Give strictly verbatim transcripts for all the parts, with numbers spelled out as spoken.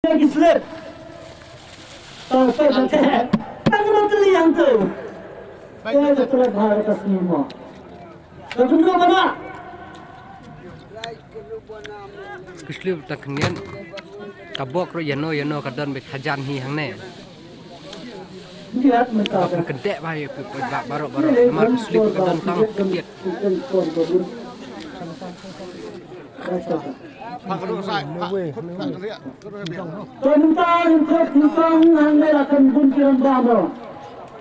Ki slip. Tang sa ka te. Tang ka te liang tu. Te ka te bha ka sngi mo. Ka tu ka mana. Ki slip ta khnian. Ka bok ro yano yano ka don bek hajan hi hangne. Ka pun kedek ba ya pun ba baro baro. Namar ki slip ka don tang tiet. Tentang kot tentang nang ne akan bun kiran bama.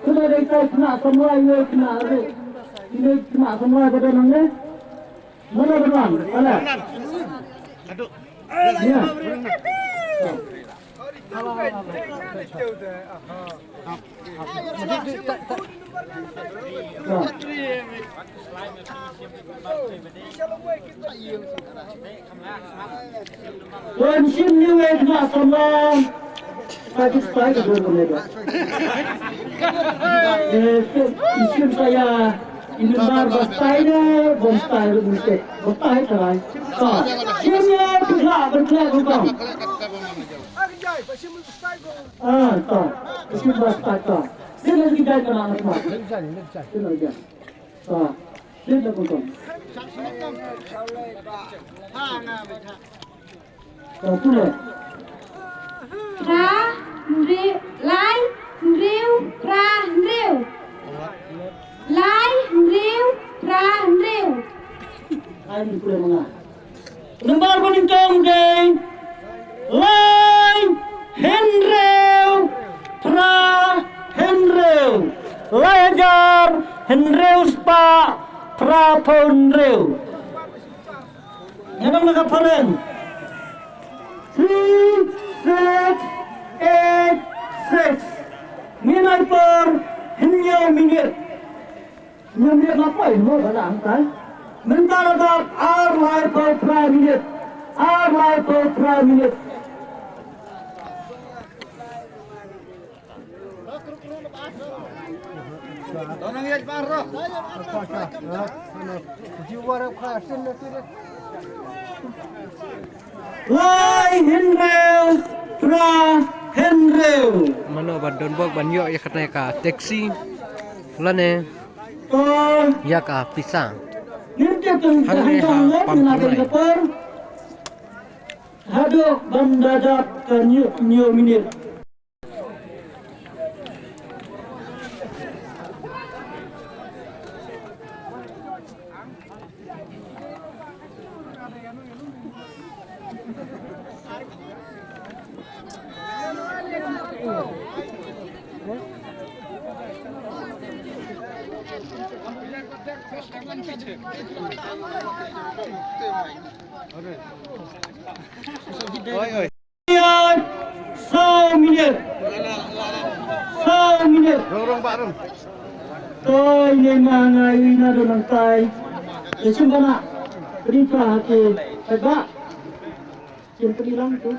Kuna dei tai kena semua ini kena ada. Ini kena semua pada nang ne. Mana benar? Mana? Ya. Wan shim ni wei kena samla. Pagi sepai ke dua kena. Eh, shim saya. Ini bar bastai ne, bastai ne mesti. Bastai terai. Ka. Shim ni pihak berkelak bukan. Ah, ka. Shim bastai ka. Dia lagi dah kena anak mak. Dia lagi. Ka. Dia dah bukan. Ka tu lah. Phra, hynriew, lai, hynriew, phra, hynriew. Lai, hynriew, phra, hynriew. Ai ni pule manga. Nambar ba nyngkong dei lai hynriew phra hynriew. Lai hajar hynriew spah phra phew hynriew. Ngan ong na ka phareng. Three six eight six. Ngin ai por hynñiew minit. Hynñiew minit la poi mo ba la hangtai. Mynta la dap ar lai phew phra minit. Ar lai phew phra minit. Lai hynriew phra hynriew. Mano ba don bok ban ïoh ïa kane ka taxi lane ïa ka pisa. Hangne ha Pampanai. Haduh ban da dap ka hynñiew minit. Oi, oi. Saw minit. Saw minit. Rong, rong, bah, rong. Toi ne ma ngai ina do nang tai. Ye chim bana. Pdi pa ha ke. Pai ba. Chim pdi lang tu.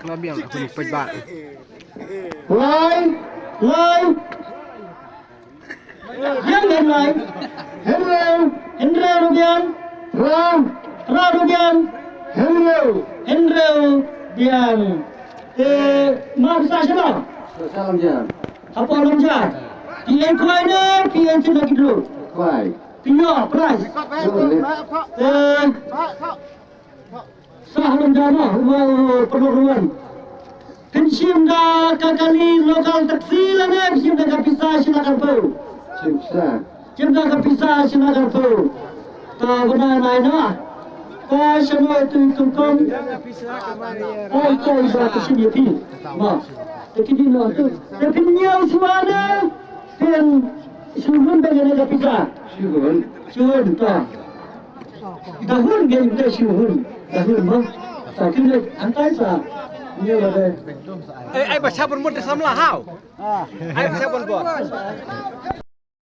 Nga biang ka pun peit ba. Lai, lai. Biang biang lai. Hynriew, hynriew ruh biang. Phra, phra ruh biang. Hynriew, hynriew biang. Eh, ma pisa sha ba? Salam jam. Hapoh Longja. Phi ïeng khwai ne phi ïeng shim ha ki dro? Khwai. Phi ïoh prize. Ïoh, eh. Eh. Sah Longja mo, mo, mo, pynlong ruan. Phin shim da ka kali local taxi lane phin shim da ka pisa shi lak arphew? Shim pisa. Shim da ka pisa shi lak arphew. Ka bynta nai na. Ka shano tu kum kum. Oi, oi, ba ka shim ïa phi. Ba. Te ki dei noh tu. Te phin ñiew shuwa ne phin shu hun beit ïa ka pisa? Shu hun. Shu hun, to. Da hun ngi te shu hun. Da hun mo. Sa ki leit hangtai sa. Ñiew la de. Ai, ai ba sha ban mut da samla haw. Ai ba sha ban bor.